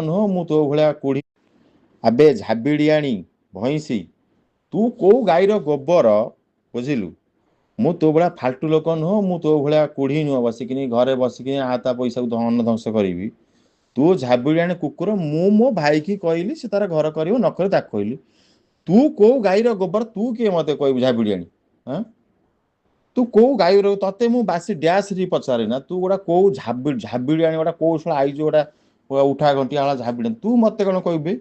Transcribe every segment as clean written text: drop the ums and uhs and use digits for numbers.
ନୁହଁ, ମୁଁ ତୋ ଭଳିଆ କୁଢ଼ି। ଆବେ ଝାବିଡ଼ିଆଣି ଭଇଁସି, ତୁ କୋଉ ଗାଈର ଗୋବର, ବୁଝିଲୁ? ମୁଁ ତୋ ଭଳିଆ ଫାଲତୁ ଲୋକ ନୁହଁ, ମୁଁ ତୋ ଭଳିଆ କୁଢ଼ି ନୁହଁ, ବସିକିନି ଘରେ ବସିକିନି ଆ ତା ପଇସାକୁ ଧନ ଧ୍ୱଂସ କରିବି। ତୁ ଝାବିଡ଼ିଆଣି କୁକୁର, ମୁଁ ମୋ ଭାଇକି କହିଲି, ସେ ତାର ଘର କରିବ ନ କରିବ ତାକୁ କହିଲି। ତୁ କୋଉ ଗାଈର ଗୋବର, ତୁ କିଏ ମତେ କହିବୁ ଝାବିଡ଼ିଆଣି? ହଁ, ତୁ କୋଉ ଗାଈର? ତତେ ମୁଁ ବାସି ଡ୍ୟାସ୍ ପଚାରେ ନା, ତୁ ଗୋଟା କୋଉ ଝାବିଡ଼ିଆଣି, ଗୋଟା କୋଉ ଶଳା ଆଇଛୁ, ଗୋଟା ଉଠା ଘଣ୍ଟିଆ ହଳା ଝାବିଡ଼ିଆଣି, ତୁ ମତେ କଣ କହିବେ?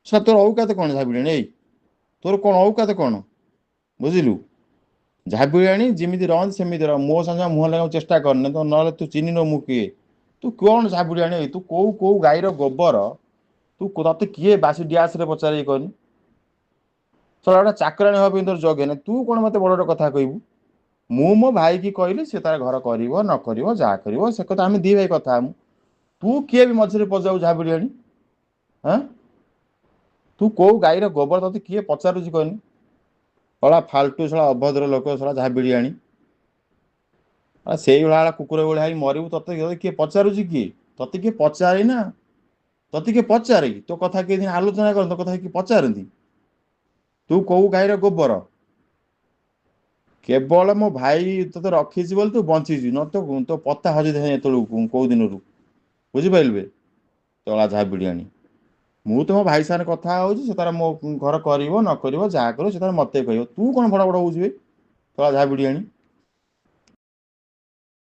ଶଳା, ତୋର ଔକାତ କଣ ଝାବିଡ଼ିଆଣି? ଏଇ, ତୋର କଣ ଔକାତ କଣ, ବୁଝିଲୁ? ଝାବିଡ଼ିଆଣି, ଯେମିତି ରହନ୍ତି ସେମିତି ରହ। ମୋ ସାଙ୍ଗେ ମୁହଁ ଲଗାଇବାକୁ ଚେଷ୍ଟା କରନି ତ, ନହେଲେ ତୁ ଚିହ୍ନିନୁ ମୁଁ କିଏ। ତୁ କଣ ଝାବିଡ଼ିଆଣି? ତୁ କୋଉ ଗାଈର ଗୋବର? ତୁ ତତେ କିଏ ବାସି ଡ୍ୟାସ୍ରେ ପଚାରିକି କହନି? ଶଳା, ଗୋଟେ ଚାକରାଣୀ ହେବା ପାଇଁ ତୋର ଯୋଗ୍ୟ ନାହିଁ। ତୁ କଣ ମତେ ବଡ଼ ବଡ଼ କଥା କହିବୁ? ମୁଁ ମୋ ଭାଇକି କହିଲି, ସେ ତାର ଘର କରିବ ନ କରିବ ଯାହା କରିବ ସେ କଥା ଆମେ ଦି ଭାଇ କଥା ହମୁ। ତୁ କିଏ ବି ମଝିରେ ପଜାଉ ଝାବିଡ଼ିଆଣି? ହଁ, ତୁ କୋଉ ଗାଈର ଗୋବର, ତତେ କିଏ ପଚାରୁଛି କହନି? ଶଳା ଫାଲତୁ, ଶଳା ଅଭଦ୍ର ଲୋକ, ଶଳା ଝାବିଡ଼ିଆଣି। ସେଇଭଳିଆ କୁକୁର ଭଳିଆ ହେଇ ମରିବୁ। ତତେ କିଏ ପଚାରୁଛି? କିଏ ତତେ କିଏ ପଚାରି ନା? ତତେ କିଏ ପଚାରେ? ତୋ କଥା କିଏ ଦିନ ଆଲୋଚନା କରନ୍ତି? ତୋ କଥା କିଏ ପଚାରନ୍ତି? ତୁ କୋଉ ଗାଈର ଗୋବର? କେବଳ ମୋ ଭାଇ ତୋତେ ରଖିଛି ବୋଲି ତୁ ବଞ୍ଚିଛୁ, ନ ତ ତୋ ପତ୍ତା ହଜି ଏତେବେଳକୁ କୋଉ ଦିନରୁ, ବୁଝିପାରିଲୁ ବେ ତଳା ଝାବିଡ଼ିଆଣି? ମୁଁ ତ ମୋ ଭାଇ ସାଙ୍ଗରେ କଥା ହଉଛି, ସେ ତାର ମୋ ଘର କରିବ ନ କରିବ ଯାହା କରିବ ସେ ତାର ମତେ କହିବ। ତୁ କଣ ଭଡ଼ ଭଡ଼ ହଉଛୁ ବେ ତଳା ଝାବିଡ଼ିଆଣି?